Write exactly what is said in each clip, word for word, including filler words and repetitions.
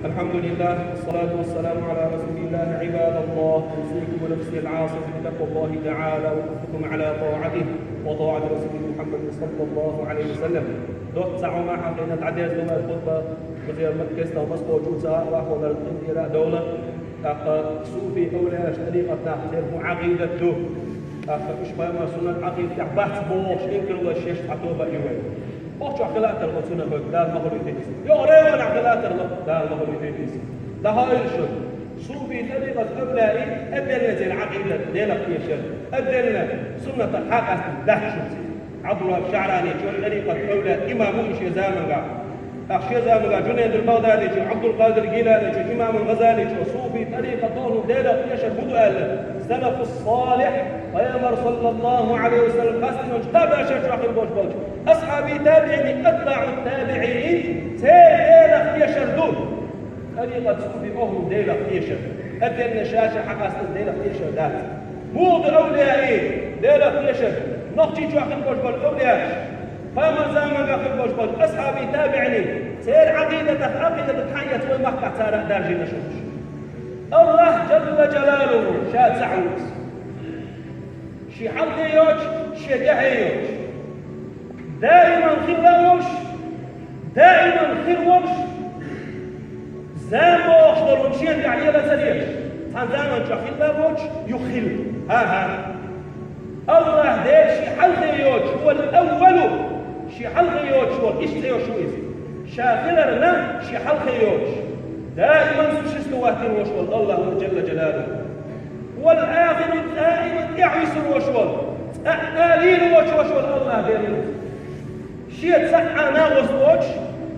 الحمد لله، والصلاة والسلام على رسول الله. عباد الله، أوصيكم ونفسي العاصي بتقوى الله تعالى وحثكم على طاعته وطاعة رسوله محمد صلى الله عليه وسلم. Доцца Ӏума хьахийна дӀадерза хӀума хутба, музей-марказ тӀа Москва чу ца вахвалар тӀинтӀера довла. ТӀаккха суфи эвлияаш тӀарикъатах церан хӀун Ӏакъидат ду? ТӀаккха уж пайхамар суннат Ӏакъидатехь бац бохуш, инкарло шаьш цхьа тоба а ю вай. Охчохь хила а тарло цунах хӀоьга, Дала ма хуьлуьйтийла иза. Йо, районахь хила а тарло, Дала ма хуьлуьйтийла иза. ДӀахаийла шуна, суфи тӀарикъат эвлияийн отдельно церан Ӏакъидат, Делах тешар, отдельно суннатах хьакъастина дац шуна цига. Ӏабдулваххьаб ШаӀраничо тӀарикъат эвлияийн имам ву и шен заманга. Ах шен заманга Джунайдул БагӀдадичо, Ӏабдулкъадир Гиланичо, имамул ГӀазаличо, суфи тӀарикъат долу Делах тешар хӀун ду аьлла, салафус салихь, пайхамар саллаллаху Ӏалайхи ва саллам къастийначу кхаа башар чохь хир болуш болчу асхьабий, табиӀинийн, атбаӀу табиӀинийн, церан Делах тешар ду. ТӀарикъат суфи охьу Делах тешар. Отдельно ша-ша хьакъастина Делах тешар дац. Муха ду эвлияийн Делах тешар? Нохчийчохь хир болуш болу эвлияаш, пайхамар заманга хир болуш болу асхьабий, табиӀинийн, церан Ӏакъидатах, Ӏакъидатах хьан эца вай махкахь цара а даржийна шуна уьш. АллахӀ Джалла Джалалуху ша цхьаъ ву иза. Шен хьалхе йоцуш, шен тӀаьхье йоцуш. Даиман хилла а волуш, даиман хир волуш, зама бохуш долу хӀума шена тӀехь лела а ца лелаш. Цхьана заманчохь хилла а воцуш, юха хилла. ХӀан-хӀа. АллахӀ Дела шен хьалхе йоцуш, хӀувал аввалу, шен хьалхе йоцуш волу, иштта цӀе йолуш ву иза. Ша хиларна, шен хьалхе йоцуш, даиман существовать йина волуш волу АллахӀ ву Джалла Джалалуху. Вал ахиру, даиман тӀаьхьа висина волуш волу, цкъа а лийна воцуш волу АллахӀ Дела ву. Шен цхьа а накъост воцуш,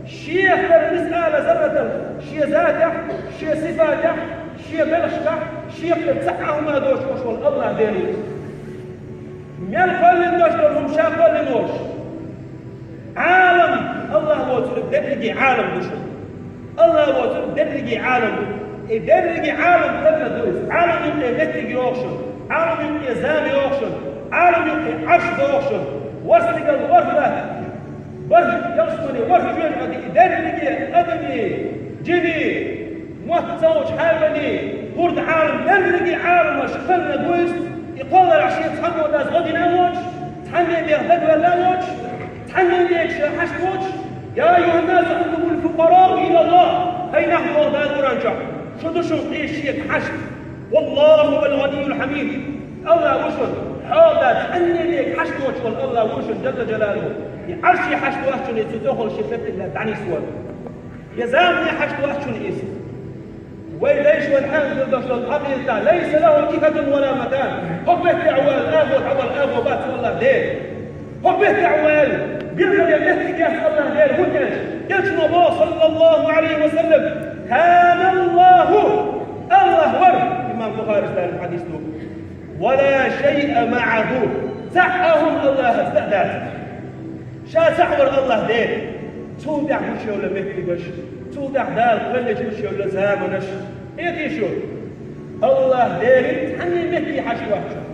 шех тара мискъала зарратал шен затехь, шен сифатехь, шен белхашкахь, шех тара цхьа а хӀума доцуш волуш волу АллахӀ Дела ву. Мел кхоьллина долуш долу хӀума ша кхоьллина волуш. Ӏалам, АллахӀ воцург дерриге Ӏалам ду шуна. АллахӀ воцург дерриге Ӏалам ду. И дерриге Ӏалам тӀера ду иза. Ӏалам юкъе меттиг йоху шуна. Ӏалам юкъе зама йоху шуна. Ӏалам юкъе Ӏарш доху шуна. ВорхӀ стигал, ворхӀ латта, ворхӀ ялсамани, ворхӀ жоьжахати, и дерриге адамий, жиний, мотт ца волчу хьайванийн, хӀордан Ӏалам, дерриге Ӏаламаш кхоьллина ву иза, и кхолларахь шен цхьаммо дас гӀо дина а воцуш, цхьанне беха дагаваьлла а воцуш, цхьанне беха ша хьашт воцуш, я айюхӀаннасу антумул фукъарау илаллахӀ, хӀай нах, боху Дала Къуръан чохь, шу ду шуна къе шега хьашт. ВаллахӀу хӀувал гӀаниюл хьамид. АллахӀ ву шуна, хьо дац, цхьанне беха хьашт воцуш волу АллахӀ ву шуна, Джалла Джалалуху. И Ӏарше хьашт вац шуна, и цу тӀехула шен меттиг лаьцна дӀанисвар. Я замане хьашт вац шуна иза. Вай дайша вайн хьанал хир долуш долу Ӏакъидатехь: «Лайса лахӀу джихӀатун ва ла макан». ХӀокху меттехь ву аьлла агӀо, дӀавала агӀо бац, АллахӀ Дела. ХӀокху меттехь ву аьлла билгалъян меттиг яц АллахӀ Дела, хӀунда аьлча Элчано боху, саллаллахӀу Ӏалайхи ва саллам: «КаналлахӀу», АллахӀ вара, имам Бухарис далийна хьадис ду, «ва ла шайъа маӀахӀу», цхьа а хӀума АллахӀаца дӀа а дац. Ша цхьаъ вара АллахӀ Дела. Цул тӀаьхьа гуш йолу меттигаш, цул тӀаьхьа Дала кхоьллинчу гуш йолу заманаш. Кхетий шу? АллахӀ Делан цхьанне метте хьашт вац шуна,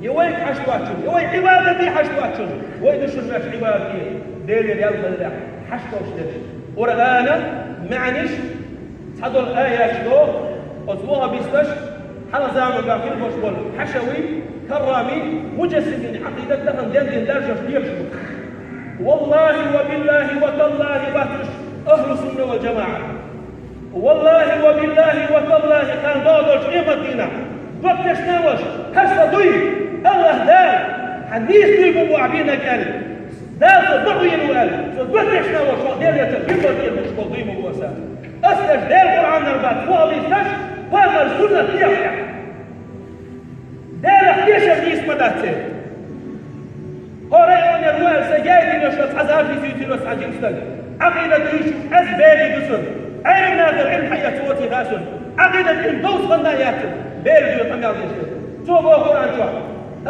я вайга хьашт вац шуна, я вай Ӏибадате хьашт вац шуна. Вай ду шуна ваьш Ӏибадате, Делера ял хиларехь хьашт долуш дерш. Къуръана маьӀнаш, цхьадолу аяташ доху оцу ваххабисташ, хьалха заманга хир болуш болу хьашави, каррами, муджассимин Ӏакъидат тахана дендина даржаш лелаш бу. ВаллахӀи ва биллахӀи ва таллахӀи, бац уьш ахӀлу сунна вал жамаӀа. ВаллахӀи ва биллахӀи ва таллахӀи, кхана догӀу долчу къематдийнахь дог тешна а волуш, хӀара сан дуй, АллахӀ Дала, хьан нийса дуй ма бу ахь бийнарг аьлла, Дала сан бакъо йина ву аьлла, со дог тешна а волуш, хьо Делан эцар бинбар тӀера луш болу дуй ма бу аса. Ас дерш Делан Къуръанера бац, хӀун хьадийс даш, пайхамар суннат дехьа. Делах тешар нийса ма дац церан. ХӀора районера ву аьлла, сан яйтина йолуш цхьа запись юьйцина цхьа жима стаг. Ӏакъидат юьйцуш, ас берий ду цунна. Ӏелам нахала Ӏилма хьаэцна воций хасун. Ӏакъидат Ӏилма довза ханна а яц цунна. Берий дуй къамел деш дерг. Цо боху Къуръан чохь: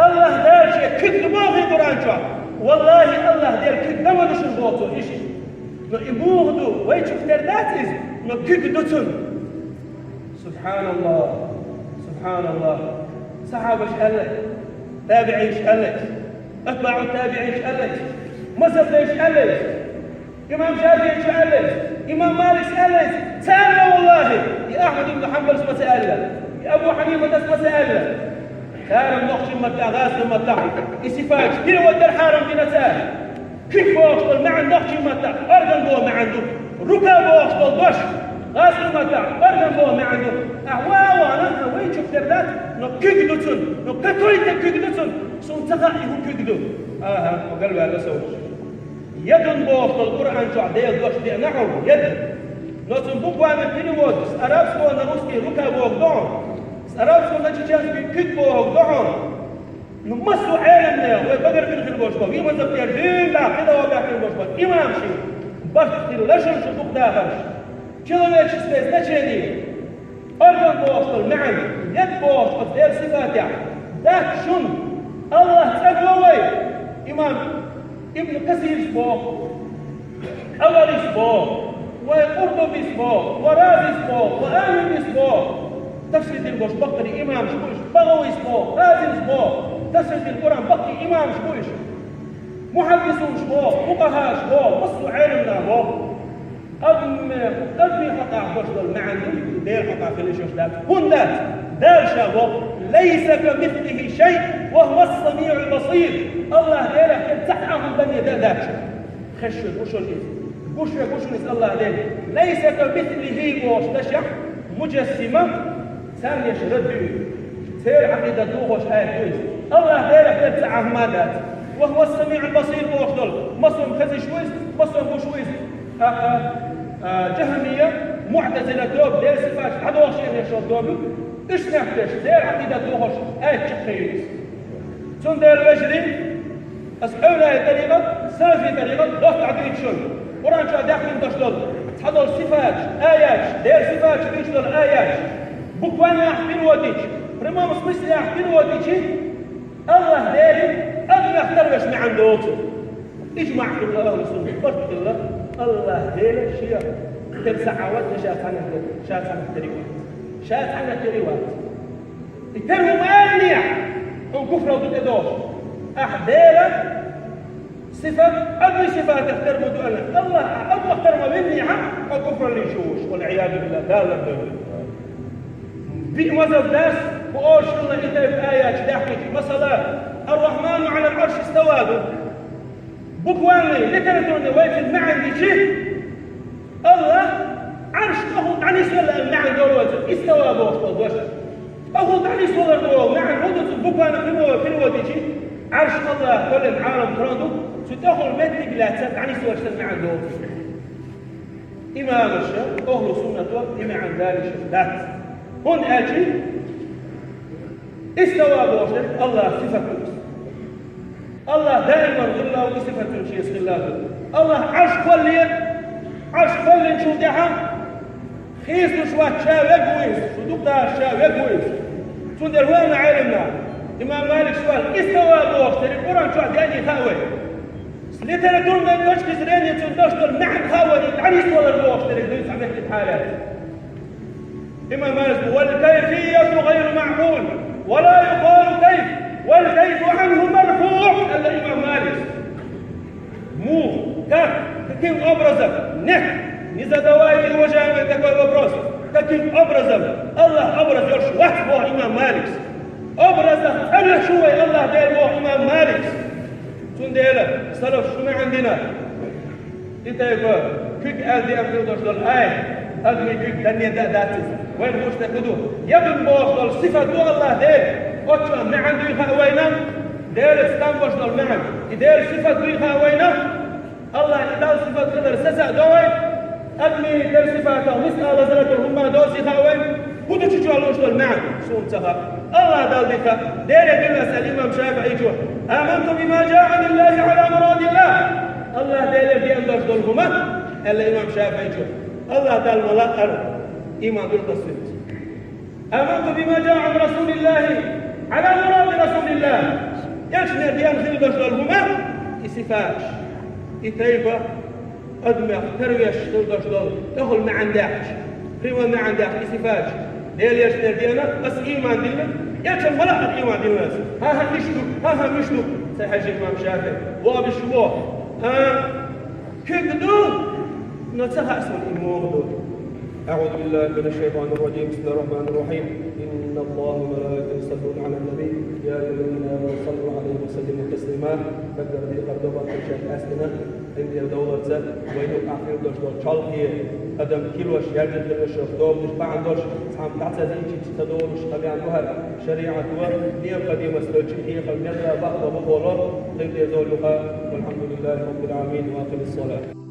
АллахӀ Дала шен куьг ду бохий Къуръан чохь. ВаллахӀи, АллахӀ Дела куьг дан ма ду шуна боху цо иштта. Но и муха ду, вайчух тера дац иза, но куьг ду цунна. СубхьаналлахӀ! СубхьаналлахӀ! Сахьабаша аьлла, табиӀинаша аьлла, атбаӀу табиӀинаша аьлла, мазхабдайша аьлла, имам ШафиӀича аьлла, Имам Малика аьлла, царна, валлахӀи, и Ахьмад ибн Хьанбалас ма ца аьлла, и Абу Хьанифатас ма ца аьлла. Царна нохчийн маттахь, гӀазкхийн маттахь и сифаташ перевод дар хьарам дина цара. Куьг бохуш долу маьӀна нохчийн маттахь орган боху маьӀна ду. Рука бохуш долу дош гӀазкхийн маттахь орган боху маьӀна ду. Ахьа ван а вахана, ахьа вайчуьра тера дац, но куьг ду цунна, но какой-то куьг ду цунна, суна ца хаьа и хӀун куьг ду. Аха, ма галваьлла со. Ядун бохуш долу Къуръан чохь Делан дош деана хьуна, яд. Но цунна буквально перевод с арабского на русский рука боху до хьуна. С арабского на чеченский куьг боху до хьуна. Ну, массо а Ӏеламнаха, вай багарбина хир болуш боху, иман заптер дуьйна баьхкина, дава баьхкина болуш боху, имам ши, барт хилла шун шу дукха дахарш. Человеческое значение. Орган бохуш долу маьӀна, яд бохуш оцу Делан сифатехь дац шуна. АллахӀ цӀа го вай. Имам Ибн Касирс боху, ТӀабарис боху, вай Къуртубис боху, ва Разис боху, ва Аминис боху. Тафсир дина болуш баккхий имамаш бу уьш, БагӀавис боху, Хазимс боху. Тафсир дина Къуръан баккхий имамаш бу уьш. Мухьаддисунаш боху, фукъахӀаш боху, массо а Ӏеламнаха боху. Адамийн, адамийн хьокъехь беш долу маьӀна ду, Делан хьокъехь хила йиш йолуш дац. ХӀунда дац? Дала ша боху: «Лайса камислихи шай, ва хӀува ссамиӀул басир». АллахӀ Делах тера цхьа а хӀума дан а дац. Хезаш верг ву шуна иза. Гуш верг ву шуна иза АллахӀ Дела. «Лайса камислихи» бохуш дашехь, муджассима, царна еш рад ду иза. Церан Ӏакъидат дохош аят ду иза. АллахӀ Делах тера цхьа а хӀума дац. «Ва хӀува ссамиӀул басир» бохуш долу. Массо а хезаш ву иза, массо а гуш ву иза. ТӀаккха, а, джахмия, муӀтазила тоба, Делан сифаташ дӀадохуш еш йолу тоба ю. Уьш нах деш, церан Ӏакъидат дохош аят чекхъе ю иза. Цундела, вежарий, аса Ӏовлаъ тарикъат, салафий тарикъат, доцца дӀадуьйцу шуна. Къуръан чохь даьхкина долуш долу цхьадолу сифаташ, аяташ, Делан сифаташ дуьйцуш долу аяташ. Буквально ахь перевод дича, прямом смысле ахь перевод дича, АллахӀ Делан адамех тарвеш маьӀна доцу. ИжмаӀ хилла ахӀлу сунна, барт хилла, АллахӀ Дела шен тера ца Ӏа вац, ша цхьаннах тера, ша цхьаннах тера вац. Ша цхьаннах тера вац. И тера ву ма аьллехь, хьуна куфралла ду тӀедогӀуш. Ахь Делан сифат, адамийн сифатех тера ма ду аьлла. АллахӀ, ахь адамех тера ма виннехь, хьо куфраллин чу ву, валӀиязу биллахӀ, Дала лардойла. Биъ мазалла дац, кху оршалла и тайпа аяташ даьхкича. Масала, «Ар-Рахьману Ӏалал Ӏарши ставаа» ду. Буквально, литературный вайцига маьӀна дича, АллахӀ Ӏарш тӀехула дӀанисвелла аьлла маьӀна дора вайцига, истава бохуш долу дош. ТӀехула дӀанисвалар боху маьӀна хӀун ду цуьнан буквально прямой перевод дича, Ӏарш АллахӀа кхоьллина Ӏалам трон ду, цу тӀехула меттиг лаьцна дӀанисвелла санна маьӀна долу. Имамаша, ахӀлу суннато, и маьӀна далийша дац. ХӀунда аьлча, истава бохуш дерг АллахӀан сифат ду. АллахӀ даиман хилла ву, и сифат цуьнан шеца хилла ду. АллахӀ Ӏарш кхолле, Ӏарш кхоьллинчул тӀаьхьа хийцалуш вац, ша вега ву иза, шу дукха дахарш, ша вега ву иза. Цундела хӀора Ӏеламнаха, имам Малика аьлла, истава бохуш дерг Къуръан чохь деана хаьа вайна. С литературной точки зрения цуьнан дош долу маьӀна хаьа вайна, дӀанисвалар бохуш дерг дуьйцу хьан меттиг хьалаьцна. Имам Малика: «Вал кайфияту гайру маъкъул, ва ла юкъалу кайф, вал кайфу Ӏанху марфуъ», аьлла имам Малика. Муха, как, каким образом? Нет, не задавайте, уважаемые, такой вопрос. Каким образом? АллахӀан образ йолуш вац, боху имам Малика. Образах цӀанвеш ву вай АллахӀ Дела, боху имам Малика. Цундела салафаша шу маьӀна дина. И тайпа куьг аьлла деана хила долуш долу аят, адамийн куьг, данне дан а дац иза. Вайна хууш дерг хӀун ду? Ядун бохуш долу сифат ду АллахӀ Дела. Оцу чохь маьӀна дуй хаьа вайна, Делаца там болуш долу маьӀна. И Делан сифат дуй хаьа вайна. АллахӀан и Далла сифат хилар сацадо вай. Адамийн тера сифатах мискъала зарратал хӀумма доций хаьа вайна. ХӀун ду цу чохь лууш долу маьӀна? Суна ца хаьа. АллахӀ Далла дика, Деле дуьллу аса, аьлла имам ШафиӀийчо: «Аманту бима жаа аниллахӀи Ӏала мурадиллахӀ». АллахӀ Делера деана долуш долу хӀума, аьлла имам ШафиӀийчо, АллахӀ Далла ма лаара, иман дуьллу аса цуьнца. «Аманту бима жаа Ӏан расулиллахӀи Ӏала муради расулиллахӀ». Элчанера деана хила долуш долу хӀума, и сифаташ, и тайпа адамех тарвеш хила долуш долу, тӀехула маьӀна даьккхича, прямой маьӀна даьккхича и сифаташ, Делан Элчанера деана аса ийман дилла, Элчанна ма лаара ийман дилла аса. ХӀан-хӀа, иштта ду, хӀан-хӀа, иштта ду, ца хьежжа имам ШафиӀи, вабиш ву, хӀан, куьг ду, Ца хаьа суна и муха ду. أعوذ بالله من الشيطان الرجيم. بسم الله الرحمن الرحيم. إن الله وملائكته يصلون على النبي. يا أيها الذين آمنوا صلوا عليه وسلموا تسليما. Даггара декхар ду баккхийчарна аьстина, къинтӀера довларца, вайна юкъахь хир долуш долу чолхе, адам килош, яьржина хир йолуш, тобанаш бахьана долуш, цхьамма дӀа ца зийча ца долуш, къамел ду хӀара, шариӀато необходимость хилча, хьехам мегар баккха бу боху, къинтӀера довла юха. والحمد لله رب العالمين. وأقم الصلاة.